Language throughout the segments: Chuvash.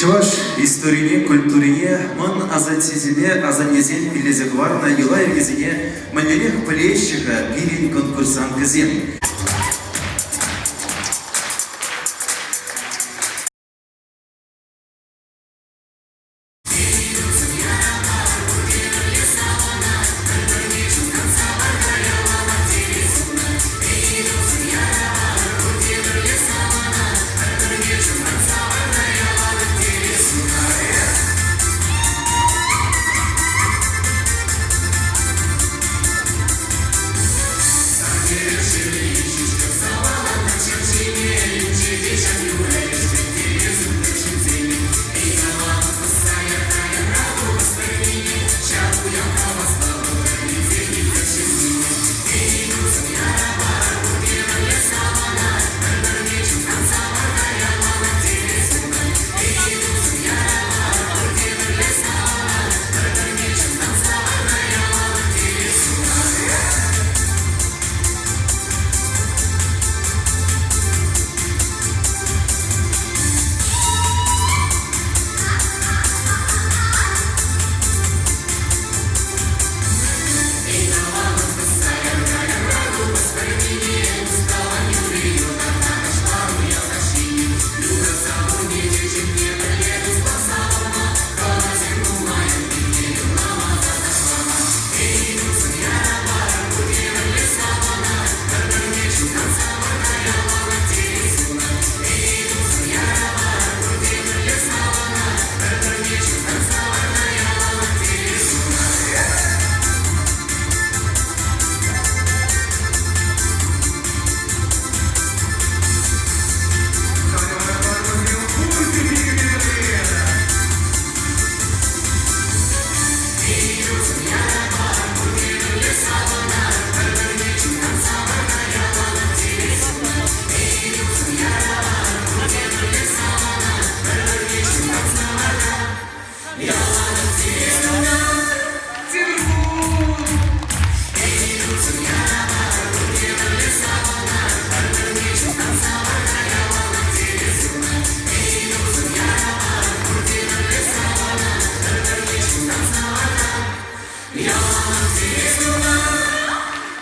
Чӑваш историне, культурине, мӑн асаттесемпе асаннесем пиллесе хӑварнӑ йӑла-йӗркесене мӗнлерех пӗлеҫҫӗ-ха пирӗн конкурсанткӑсем?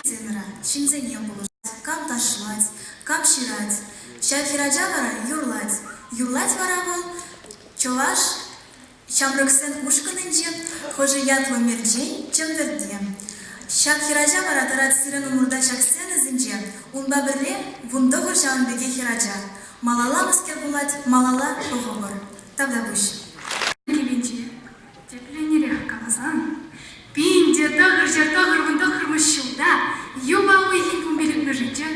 Сценӑра ҫынсене пулӑшать, кам ташлать, кам ҫырать. Ҫав хӗрача вара юрлать. Юрлать вара вӑл чӑваш ҫамрӑксен ушкӑнӗнче хӑшӗ ятлӑ Мерчен Чӗмпӗрте. Ҫак хӗрача вара тӑрать сирӗн умӑрта ҫак сценӑсенче, унпа пӗрле 19 ҫавӑн пекех хӗрача. Малалла мӗскер пулать, малалла пӑхӑпӑр. Тавтапуҫ. Килӗнче Тӗплӗнрех каласан, 1999 ҫулта юпа уйӑхӗн вунпиллӗкмӗшӗнче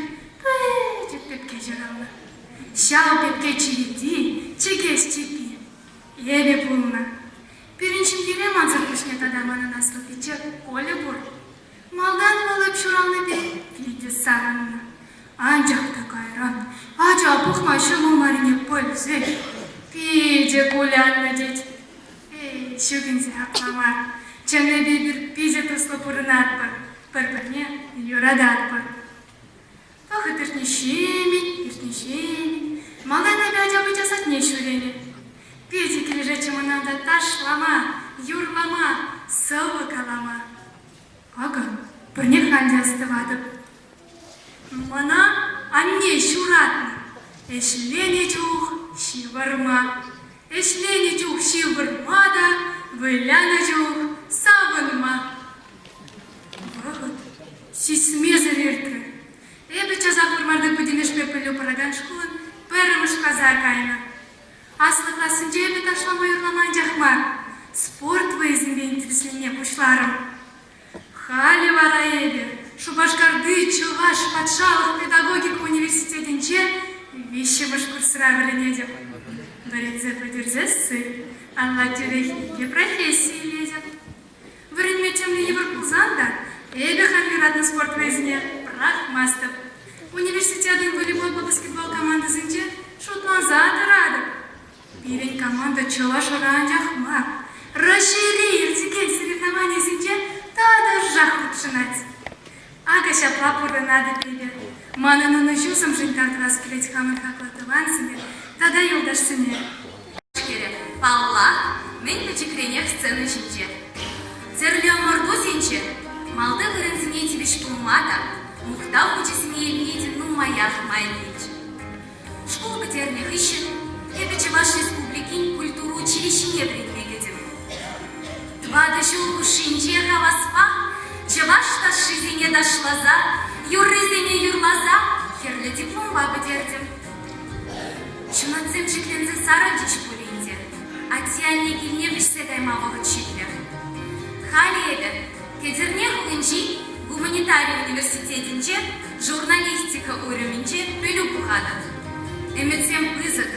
пӗчӗк пепке ҫуралнӑ. Ҫав пепке чӗлхи чӗкеҫ чӗппи эпӗ пулнӑ. Пирӗн ҫемьере мансӑр пуҫне тата манӑн аслӑ пичче Коля пур. Малтан вӑл эп ҫуралнипе питӗ савӑннӑ. Анчах та кайран ача пӑхма ҫӑмӑл маррине пӗлсен питӗ куляннӑ тет. Эй, ҫук ӗнтӗ апла мар. Чӑннипе эпир питӗ туслӑ пурӑнатпӑр, пӗр-пӗрне юрататпӑр. Вӑхӑт иртнӗҫемӗн, иртнӗҫемӗн малтан эпӗ ача-пӑча садне ҫӳренӗ. Питӗ килӗшетчӗ мана та ташлама, юрлама, сӑвӑ калама. Акӑ, пӗрне халь те астӑватӑп. Мана анне ҫуратнӑ. Ӗҫленӗ чух ҫывӑрма, ӗҫленӗ чух ҫывӑрма та, вылянӑ чух савӑнма. Вӑхӑт сисмесӗр иртрӗ. Эпӗ часах Вӑрмарти пӗтӗмӗшпе пӗлӳ паракан шкулӑн пӗрремӗш класа кайнӑ. Аслӑ классенче эпӗ ташлама-юрлама анчах мар, спорт вӑййисемпе интересленме пуҫларӑм. Халӗ вара эпӗ Шупашкарти Чӑваш патшалӑх педагогика университетӗнче виҫҫӗмӗш курсра вӗренетӗп. Вӗренсе пӗтерсессӗн алла тӳрех икӗ професси илетӗп. Вӗренме темле йывӑр пулсан та эпӗ хам юратнӑ спорт вӑййисене пӑрахмастӑп. Университетӑн волейболпа баскетбол командисенче шутланса тӑратӑп. Пирӗн команда чӑвашра анчах мар, Раҫҫейре иртекен соревнованисенче тӑтӑшах хутшӑнать. Акӑ ҫапла пурӑнатӑп эпӗ. Манӑн ӑнӑҫусемшӗн тав тӑвас килет хамӑн хаклӑ тӑвансене тата юлташсене. паллах, мӗн пӗчӗкренех сцена ҫинче. Тӗрлӗ ӑмӑртусенче малти вырӑнсене тивӗҫ пулма та, мухтав хучӗсене илме те нумаях май килчӗ. Шкул пӗтернӗ хыҫҫӑн эпӗ Чӑваш Республикин культура училищине вӗренме кӗтӗм. Тӑватӑ ҫул хушшинче хаваспах чӑваш ташшисене ташласа, юррисене юрласа хӗрлӗ дипломпа пӗтертӗм. Ҫунатсем ҫӗкленсе сарӑлчӗҫ пулин те, атте-анне килне вӗҫсе кайма вӑхӑт ҫитрӗ. Халӗ эпӗ Кӗтерне хулинчи гуманитари университетӗнче журналистика уйрӑмӗнче пӗлӳ пухатӑп. Ӗмӗтсем пысӑк.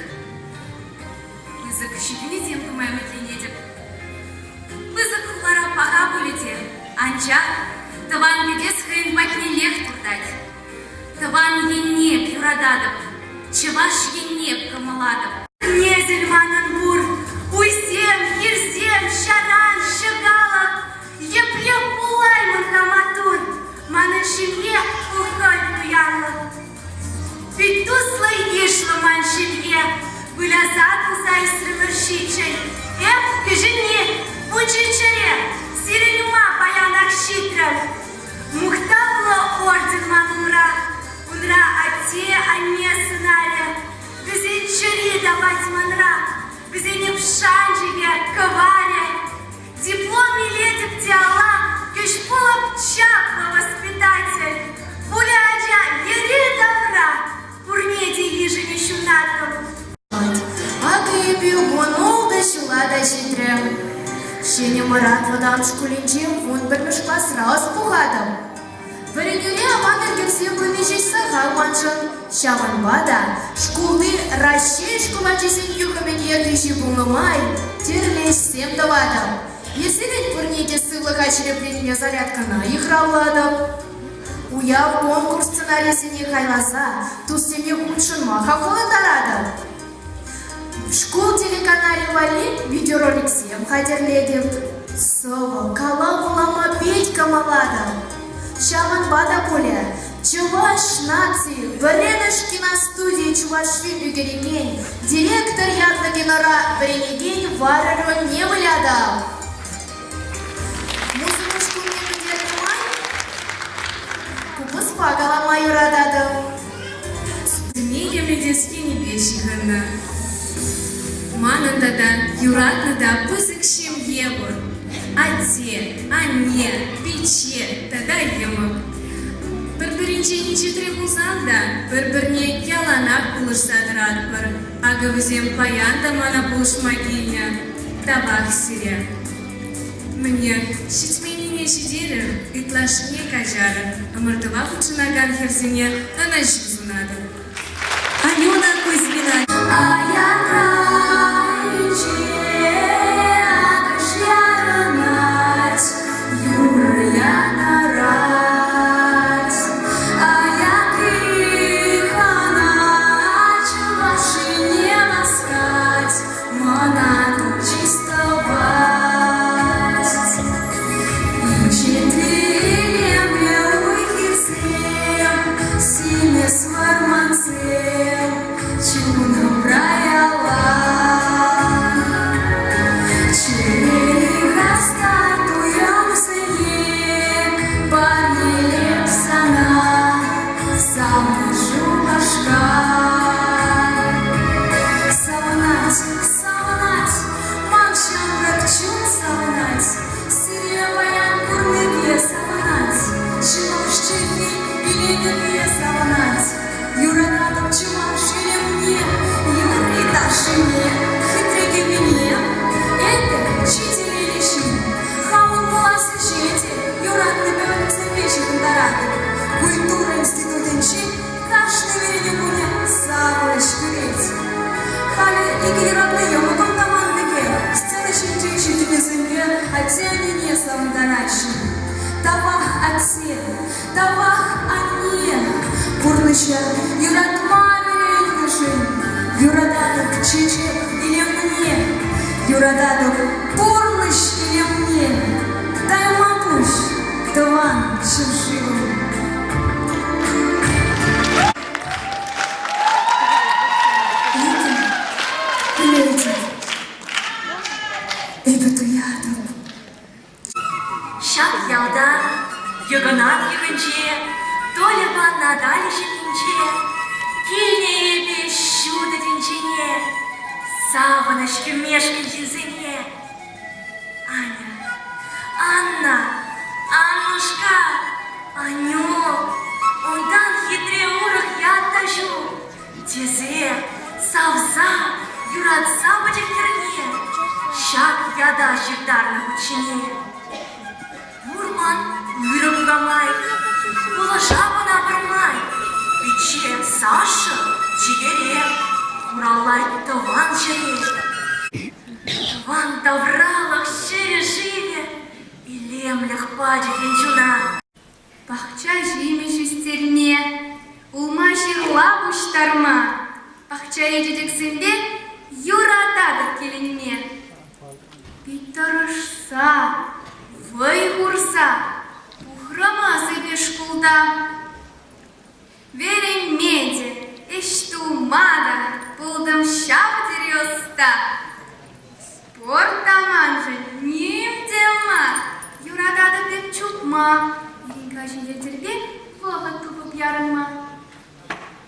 Пысӑк ҫитӗнӳсем тума ӗмӗтленетӗп. Пысӑк хулара паха пулӗ те, анчах тӑван кӗтес хӑйӗн патнеллех туртать. Тӑван енне юрататӑп, чӑваш енне кӑмӑллатӑп. Несӗл манӑн пур, уйсем, хирсем, ҫаран, ҫӑкалӑх. Епле пулаймӑн-ха маттур, манӑн ҫемье хӑй пуянлӑх. Пит туслӑ йышлӑ ман ҫемье, выляса туса ӳсрӗмӗр ҫиччӗн. Эп кӗҫӗнни, вунҫиччӗре, сирӗн ума паянах ҫитрӗм. Мухтавлӑ орден ман умра, унра атте-анне сӑнарӗ. Вӗсен чӗри тапать манра, вӗсене шанчӑкӗ, кӑварӗ. Диплом илетӗп те алла, кӗҫ пулӑп чаплӑ воспитатель. Пулӗ ача йӗри-тавра, пурне те йышӑнӗ ҫунаттӑм. Акӑ эпӗ 16 ҫула та ҫитрӗм. Ҫӗнӗ Мӑрат вӑтам шкулӗнче 11-мӗш класра ӑс пухатӑп. Вӗренӳре аван ӗлкӗрсе пыни ҫеҫ сахал маншӑн. Ҫавӑнпа та шкулти Раҫҫей шкул ачисен юхӑмӗн ертӳҫи пулнӑ май тӗрлӗ ӗҫсем тӑватӑп. Ирсерен пурне те сывлӑха ҫирӗплетме зарядкӑна йыхравлатӑп. Уяв конкурс сценарийӗсене хайласа туссене хутшӑнма хавхалантаратӑп. Шкул телеканалӗ валли видеороликсем хатӗрлетӗп. Сӑвӑ, калав вулама пит кӑмӑллатӑп. Ҫавӑнпа та пулӗ Чӑваш наци пӗрремӗш киностуди Чӑвашфильм ӳкерекен директор ятлӑ кинора вӗренекен Варя рольне вылятӑп. Музыка шкулне пӗтернӗ май купӑспа калама юрататӑп. Сине илемлетес енӗпе ҫыхӑннӑ. Манӑн тата юратнӑ та пысӑк ҫемье пур. Атте, анне, пичче тата йӑмӑк. Пӗр-пӗринчен инҫетре пулсан та пӗр-пӗрне яланах пулӑшса тӑратпӑр. Акӑ вӗсем паян та мана пулӑшма килнӗ. Тавах сире. Мӗне, ҫитменнине ҫитерӗр, ытлашшине каҫарӑр. Ӑмӑртӑва хутшӑнакан хӗрсене ӑнӑҫу сунатӑп. Алена Кузьмина. Аякра инҫе акӑш ярӑнать, юрӑ янӑрать. Аякри хӑна чӑвашине васкать, Мана тут чистовать. Инҫетри илемлӗ уй-хирсем, симӗс вӑрмансем, чунӑмра ялан. Чӗрери хастар туйӑмсене парнелеп сана, савнӑ Шупашкар. Савӑнать, савӑнать, ман ҫамрӑк чун савӑнать, Сире паян курнипе савӑнать, Чӑваш чӗлхи илемӗпе савӑнать. Юрататӑп чӑваш илемне, юрри-ташшине, хитре кӗввине. Эпӗ чи телейлӗ ҫын, хамӑн пулас ӗҫе те юратнӑ пӗлӗмсемпе ҫыхӑнтаратӑп. Культура институтӗнчи Кашни вӗренӳ кунӗ савӑнӑҫ кӳрет. Халӗ икӗ юратнӑ йӑмӑкӑм та ман пекех сцена ҫинче ҫитӗнӳсемпе атте-аннене савӑнтараҫҫӗ. Тавах, атте, тавах, анне, пурнӑҫа юратма вӗрентнӗшӗн. Юрататӑп чечек илемне, юрататӑп пурнӑҫ илемне. Тайма пуҫ, тӑван ҫӗршывӑм. Эпӗ пӗлетӗп. Йӑкӑнат йӑхӗнче, Тольӑпа Наталья ҫемйинче килнӗ эпӗ ҫутӑ тӗнчене, савӑнӑҫ кӳмешкӗн ҫынсене. Аня, Анна, Аннушка, Анюк, унтан хитре урӑх ят та ҫук, тесе савса, юратса пӗчӗк хӗрне ҫак ята ҫыртарнӑ хут ҫине. Вурман ырӑ кукамай, пулӑша ӑна пӗрмай. Пичче Саша чипере хураллать тӑван ҫӗре. Тӑван тавралӑх ҫӗрӗ-шывӗ илемлӗх пачӗ тен чуна. Пахча ҫимӗҫ ӳстерме, улма-ҫырла пуҫтарма, пахчари чечексемпе юрататӑп киленме. Пит тӑрӑшса, вӑй хурса пухрӑмас эпир шкулта. Вӗренме те, ӗҫ тума та пултӑм ҫав тери ӑста. Спорт та маншӑн ним те мар, юрататӑп эп чупма, ирӗн-каҫӑн йӗлтӗрпе вӑхӑт тупӑп ярӑнма.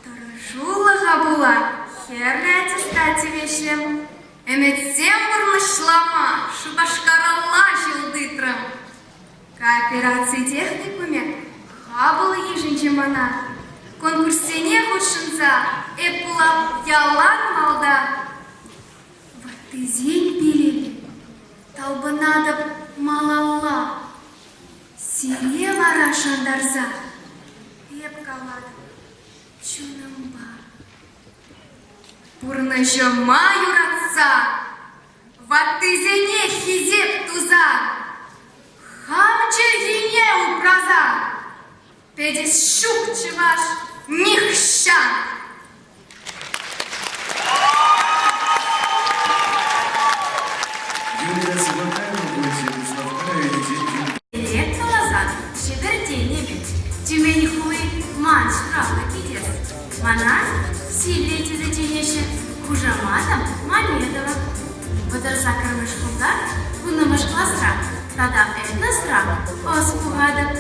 Тӑрӑшулӑха пула хӗрлӗ аттестат тивӗҫрӗм. Ӗмӗтсем пурнӑҫлама Шупашкаралла ҫул тытрӑм. Коопераци техникумӗ хапӑл йышӑнчӗ мана. Конкурссене хутшӑнса эп пулап ялан малта. Ваттисен пилӗпе талпӑнатӑп малалла. Сире вара шантарса эп калатӑп чунӑмпа. Пурнӑҫӑма юратса, ваттисене хисеп туса, хам чӗлхене упраса пӗтес ҫук чӑваш нихҫан. Юлия Сывакаева пулчӗ Куславкка районӗнчен Элек каласан, Ҫӗпӗртен эпӗ. Тюмень хули ман ҫуралнӑ кӗтес. Мана Силле тесе чӗнеҫҫӗ, хушаматӑм Мамедова. 38-мӗш шкулта вуннӑмӗш класра тата этносра ӑс пухатӑп.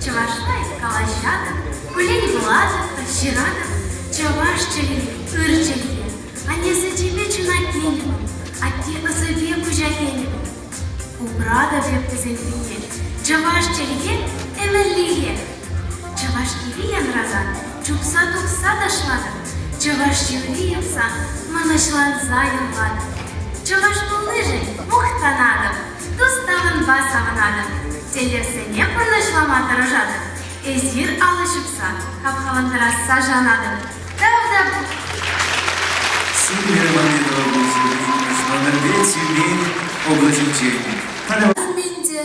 Чӑвашла калаҫатӑп, куллен вулатӑп та ҫыратӑп. Чӑваш чӗлхи, ыр чӗлхе. Анне сӗчӗпе чуна кӗнӗ, атте ӑсӗпе пуҫа кӗнӗ. Упратӑп эп вӗсен пине, чӑваш чӗлхи ӗмӗрлӗхе. Чӑваш кӗвви янрасан чупса тухса ташлатӑп, чӑваш юрри юхсан мӑнаҫланса юрлатӑп. Чӑваш пулнишӗн мухтанатӑп, тус-тӑванпа савӑнатӑп, тӗллевсене пурнӑҫлама тӑрӑшатӑп. Эсир алӑ ҫупса хавхалантарасса шанатӑп. Тавтапуҫ! Сильвия Мамедова пулчӗ иккӗмӗш номерпе Тюмень облаҫӗнчен. Ӗнтӗ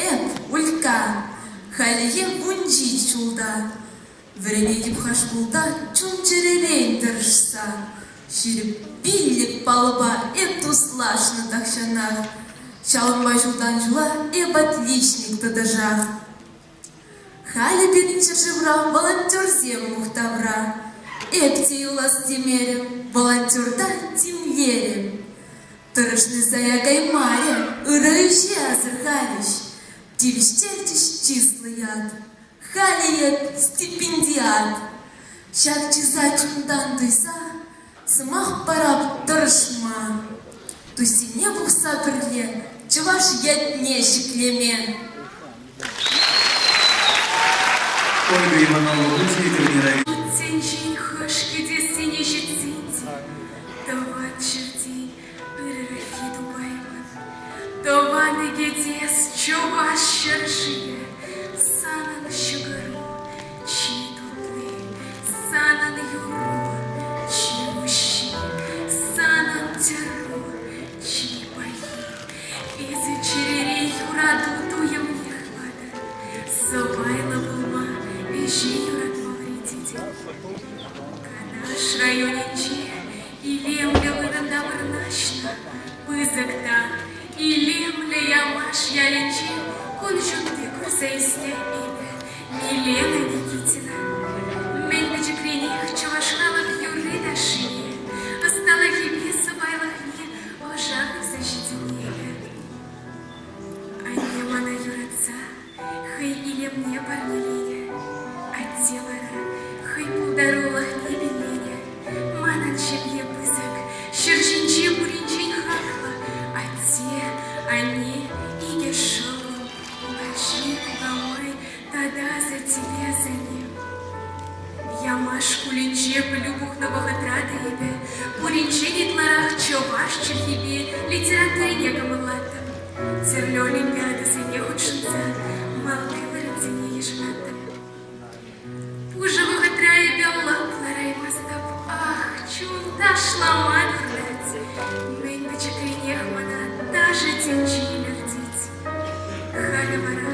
эп, Улька, хальхи вунҫич ҫулта. Вӗренетӗп-ха шкулта чун-чӗререн тӑрӑшса. 25 паллӑпа эп туслашнӑ тахҫанах. Ҫавӑнпа ҫултан ҫула эп отличник тӑтӑшах. Халӗ пирӗн ҫӗршывра волонтерсем мухтавра. Эп те юлас темерӗм, волонтерта тимлерӗм. Тӑрӑшни сая каймарӗ, ырӑ ӗҫе асӑрхарӗҫ. Тивӗҫтерчӗҫ чыслӑ ят. Халӗ эп стипендиат. Ҫак чыса чунтан туйса сӑмах парап тӑрӑшма. Туссене пухса пӗрле чӑваш ятне ҫӗклеме. Ольга Иванова пулчӗ тренера. Ҫутсенчен хӑш кӗтессине ҫитсен те тӑван ҫӗртен ырӑраххи тупаймӑн. Тӑван кӗтес чӑваш ҫӗршывӗ, санӑн ҫӑкӑру чи тутли, санӑн юрру чи уҫҫи, санӑн тӗрру чи пахи. Эсӗ чӗрере юрату туйӑмне хыватӑн, сӑпайлӑ пулма, ӗҫе юратма вӗрентетӗн. Канаш районӗнче илемлӗ вырӑнта вырнаҫнӑ пысӑк та илемлӗ Ямаш ялӗнче кун ҫути курса ӳснӗ эпӗ, Милена Никитина. Мӗн пӗчӗкренех чӑваш халӑх юрри-ташшине, ӑсталӑхӗпе сӑпайлӑхне ӑша хывса ҫитӗннӗ эпӗ. Анне мана юратса хӑй илемне парнелерӗ. за тебе, асанне. Ямаш шкулӗнче пӗлӳ пухнӑ вӑхӑтра та эпӗ пуринчен ытларах чӑваш чӗлхипе литературине кӑмӑллаттӑм. Тӗрлӗ олимпиадӑсене хутшӑнса малти вырӑнсене йышӑнаттӑм. Пушӑ вӑхӑтра эпӗ лӑп лараймастӑп. Ах, чун ташлама туртать. Мӗн пӗчӗкренех мана ташӑ тӗнчи илӗртет. Халӗ вара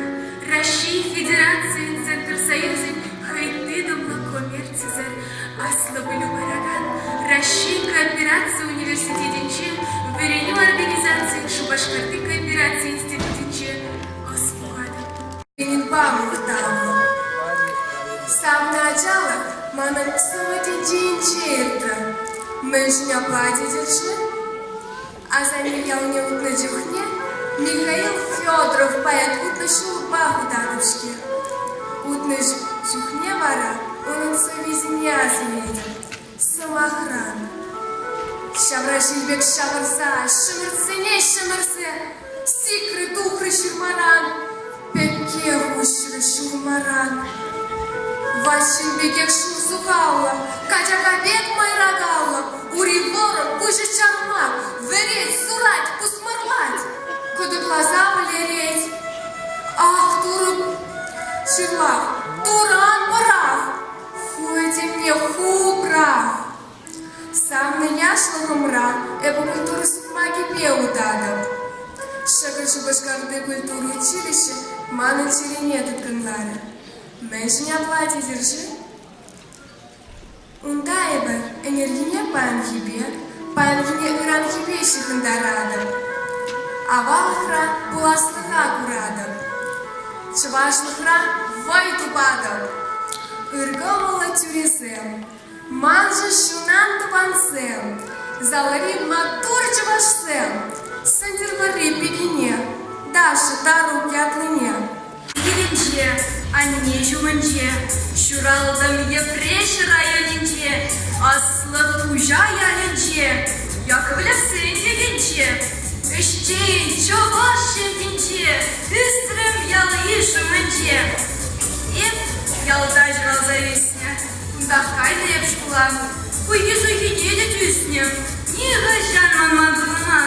Раҫҫей Федерацийӗн Центрсоюзӗн хӑй тытӑмлӑ коммерцисӗр аслӑ пӗлӳ паракан Раҫҫей коопераци университетӗнче вӗренӳ организацийӗн Шупашкарти коопераци институтӗнче ӑс пухатӑп. Ленинпа мухтавлӑ. Савнӑ ачалӑх манӑн сӑвӑ тӗнчинче иртрӗ. Мӗншӗн апла тетӗр-ши? Асанне ялне утнӑ чухне Михаил Федоров поэт утнӑ ҫулпах утатӑп-ҫке. Утнӑ чухне вара унӑн сӑввисене аса илетӗп. Сӑмахран, ҫавра ҫил пек ҫавӑрса, ҫӗмӗртсене ҫӗмӗрсе, сикрӗ тухрӗ ҫырмаран, пепке хуҫрӗ ҫурмаран. Ваҫҫын пекех шур сухаллӑ, качака пек мӑйракаллӑ, ури вӑрӑм, куҫӗ чармак, вӗрет, сурать, пусмӑрлать, кӑтӑкласа вӗлерет. Ах, Турӑ, ҫырлах, Турӑ ан пӑрах! Ху этемне хупрах! Савнӑ яшлӑхӑмра эпӗ культура сукмакӗпе утатӑп. Шӗкӗр Шупашкарти культура училищи манӑн чӗрене тыткӑнларӗ. Мӗншӗн апла тетӗр-ши? Унта эпӗ ӗнерхине паянхипе, паянхине ыранхипе ҫыхӑнтаратӑп. Аваллӑхра пуласлӑха куратӑп. Чӑвашлӑхра вӑй тупатӑп. Ыркӑмӑллӑ тӳресем, маншӑн ҫунан тӑвансем, залри маттур чӑвашсем, Сӗнтӗрвӑрри пикине, Даша Тарук ятлине. Килӗнче, анне ҫумӗнче, ҫуралтӑм Йӗпреҫ районӗнче, Аслӑ Туҫа ялӗнче, Яковлевсен йӑхӗнче, ӗҫчен чӑваш ҫемйинче, ӳсрӗм ял-йыш умӗнче. Эп ялта ҫуралса ӳснӗ, кунтах кайнӑ эп шкула, хуйхи-суйхине те тӳснӗ, нихӑҫан манман пурӑнма.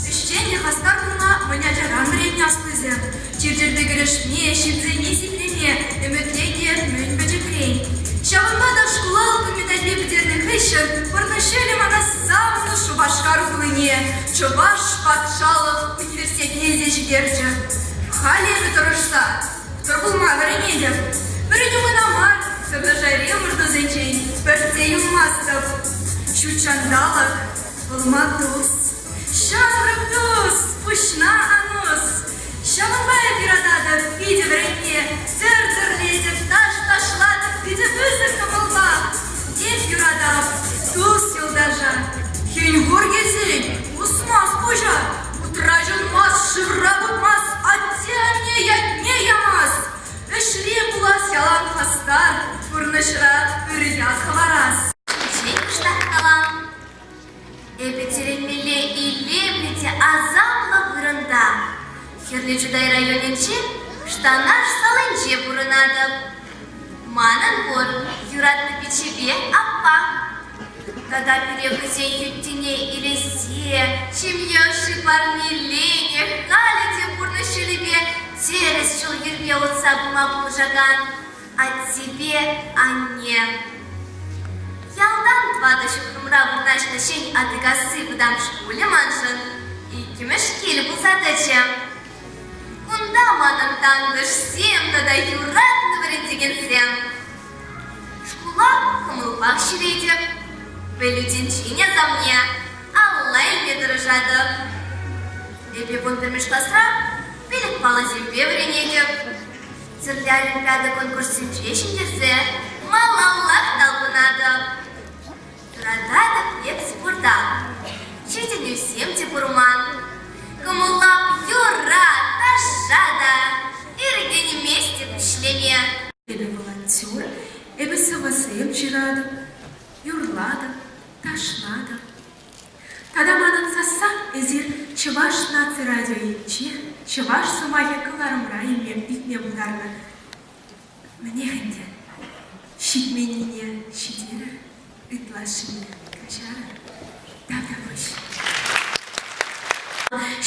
Ӗҫчен те хастар пулма мӗн ачаран вӗреннӗ аслисем. Чир-чӗрпе кӗрешме, ҫынсене сиплеме ӗмӗтленнӗ мӗн пӗчӗкрен. Ҫавӑнпа та шкула ылтӑн медальпе пӗтернӗ хыҫҫӑн пурнӑҫ ҫулӗ мана савнӑ Шупашкар хулине Чӑваш патшалӑх университетне илсе ҫитерчӗ. Халӗ эпӗ тӑрӑшса тӑр пулма вӗренетӗп. Вӗренӳ кӑна мар, тӗрлӗ шайри ӑмӑртусенчен пӗртте юлмастӑп. Ҫут ҫанталӑк Вӑл маттус, ҫамрӑк тус, пуҫна ан ус. Ҫавӑнпа эп юрататӑп питӗ вӗренме, тӗр тӗрлетӗп, таш ташлатӑп питӗ пысӑк кӑмӑлпа. Эп юратап тус-юлташа. Хӗн-хур килсен усмас пуҫа, утра ҫунмас, шывра путмас, атте-анне ятне ямас. Ӗҫре пулас ялан хастар, пурнӑҫра ыр ят хӑварас. Ҫинчен кӑштах калам. Эпӗ тӗлӗнмелле илемлӗ те асамлӑ вырӑнта, Хӗрлӗ Чутай районӗнчи Штанаш салинче пурӑнатӑп. Манӑн пур юратнӑ пиччепе аппа. Тата пире хӑйсен хӳттине илессе, ҫемье ӑшши парнеленӗ, халӗ те пурнӑҫ ҫулӗпе тӗрӗс ҫул-йӗрпе утса пыма пулӑшакан аттепе анне. Ялтан тӑватӑ ҫухрӑмра вырнаҫнӑ Ҫӗн Атикасси вӑтам шкулӗ маншӑн иккӗмӗш кил пулса тӑчӗ. Кунта манӑн тантӑшсем тата юратнӑ вӗрентекенсем. Шкула кӑмӑлпах ҫӳретӗп, пӗлӳ тӗнчин асамне алла илме тӑрӑшатӑп. Эпӗ вунпӗрмӗш класра пилӗк паллӑсемпе вӗренетӗп. Тӗрлӗ олимпиада конкурссенче ҫӗнтерсе малаллах талпӑнатӑп. Юрататӑп эп спорта. Ҫитӗнӳсем те пур ман. Кӑмӑллап юрра, ташша та, ӳркенместӗп ӗҫлеме. Эпӗ волонтер, эпӗ сӑвӑсем ҫыратӑп, юрлатӑп, ташлатӑп. Тата манӑн сасса эсир Чӑваш наци радиоӗнче чӑваш сӑмахӗ кӑларӑмра илме илтме пултарнӑ. Ҫитменнине ҫитерӗр, ытлашшине каҫарӑр. Тавтапуҫ.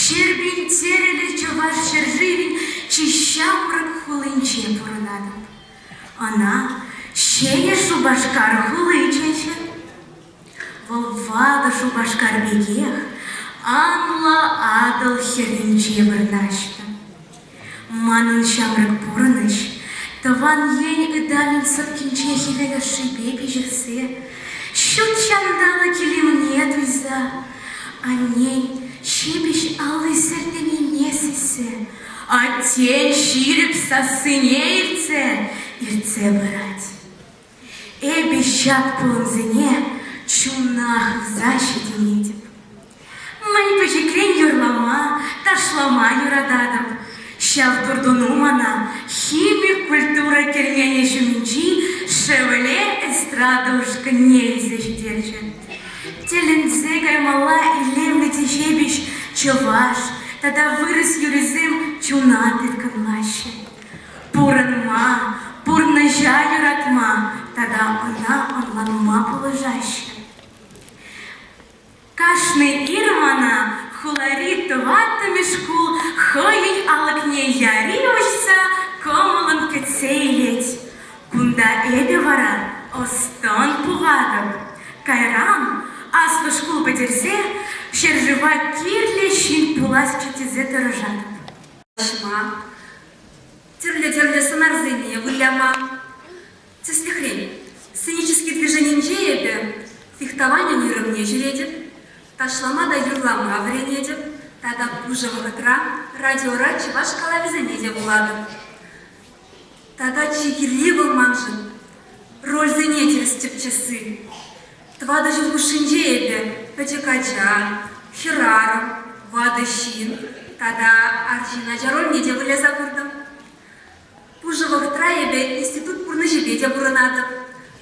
Ҫӗрпӳн тӗрӗллӗ Чӑваш ҫӗршывӗн чи ҫамрӑк хулинче пурӑнатӑп. Ӑна Ҫӗнӗ Шупашкар хули чӗнчӗ. Вӑл ватӑ Шупашкар пекех анлӑ Атӑл хӗрринче вырнаҫнӑ. Манӑн ҫамрӑк пурнӑҫ тӑван ен ытамӗн сӑпкинче хӗвел ӑшшипе пиҫӗхсе, ҫут ҫанталӑк илемне туйса, аннен ҫепӗҫ алли сӗртӗннине сиссе, аттен ҫирӗп сассине илтсе иртсе пырать. Эпӗ ҫак пулӑмсене чуна хывса ҫитӗнетӗп. Мӗн пӗчӗкрен юрлама, ташлама юрататӑп. Ҫав туртӑну мана хими культура керменӗ ҫумӗнчи Шевле эстрада ушкӑнне илсе ҫитерчӗ. Тӗлӗнсе каймалла илемлӗ те ҫепӗҫ чӑваш тата вырӑс юррисем чуна тыткӑнлаҫҫӗ. Пурӑнма, пурнӑҫа юратма тата ӑна ӑнланма пулӑшаҫҫӗ. Кашни ир мана хулари тӑваттӑмӗш шкул хӑйӗн алӑкне яри уҫса кӑмӑллӑн кӗтсе илет. Кунта эпӗ вара ӑс-тӑн пухатӑп. Кайран, аслӑ шкул пӗтерсе, ҫӗршыва кирлӗ ҫын пуласчӗ тесе тӑрӑшатӑп. Калаҫма, тӗрлӗ-тӗрлӗ сӑнарсене выляма. Тӗслӗхрен, сценический движенинче эпӗ фехтовани уйрӑмне ҫӳретӗп, ташлама та юрлама вӗренетӗп тата пушӑ вӑхӑтра радиора чӑваш калавӗсене те вулатӑп. Тата чи кирли вӑл маншӑн — рольсене тӗрӗс тӗпчесси. Тӑватӑ ҫул хушшинче эпӗ пӗчӗк ача, хӗрарӑм, ватӑ ҫын тата арҫын ача рольне те выляса куртӑм. Пушӑ вӑхӑтра эпӗ институт пурнӑҫӗпе те пурӑнатӑп.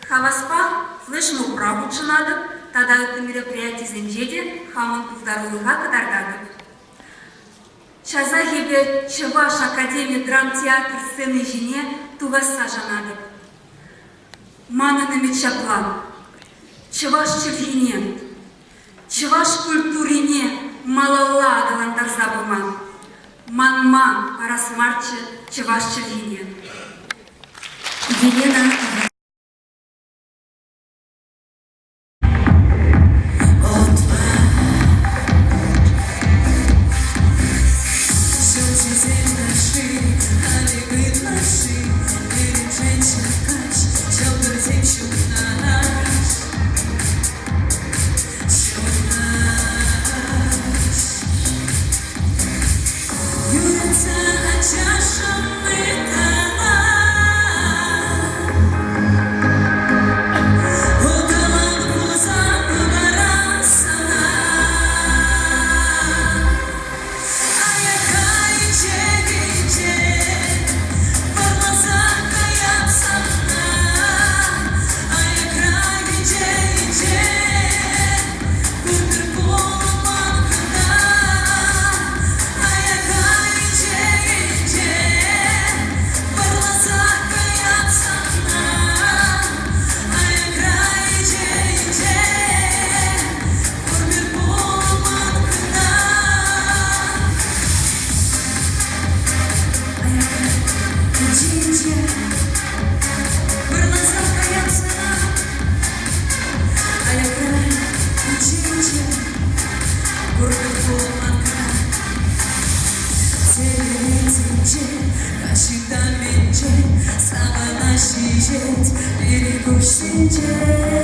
Хаваспах флешмобра хутшӑнатӑп тата ытти мероприятисенче те хамӑн пултарулӑха кӑтартатӑп. Часах эпӗ Чӑваш академи драмтеатр сцени ҫине тухасса шанатӑп. Манӑн ӗмӗт ҫапла: чӑваш чӗлхине, чӑваш культурине малалла аталантарса пыма, манма парас марччӗ чӑваш чӗлхине. Елена Юратса ачашӑн ытала. Утаман пулсан вара сана. Аякка инҫе-инҫе вӑрласа каяп сана. Аякра инҫе-инҫе пурпӗр пулман кӑна. Аякка инҫе-инҫе вӑрласа каяп сана. Аякра инҫе-инҫе пурпӗр пулман кӑна. Аякра инҫе-инҫе вӑрласа каяп сана. Аякра инҫе-инҫе пурпӗр пулман кӑна. Телевизинче, каҫ-ытамӗнче савӑна ҫиҫет пире куҫсенче.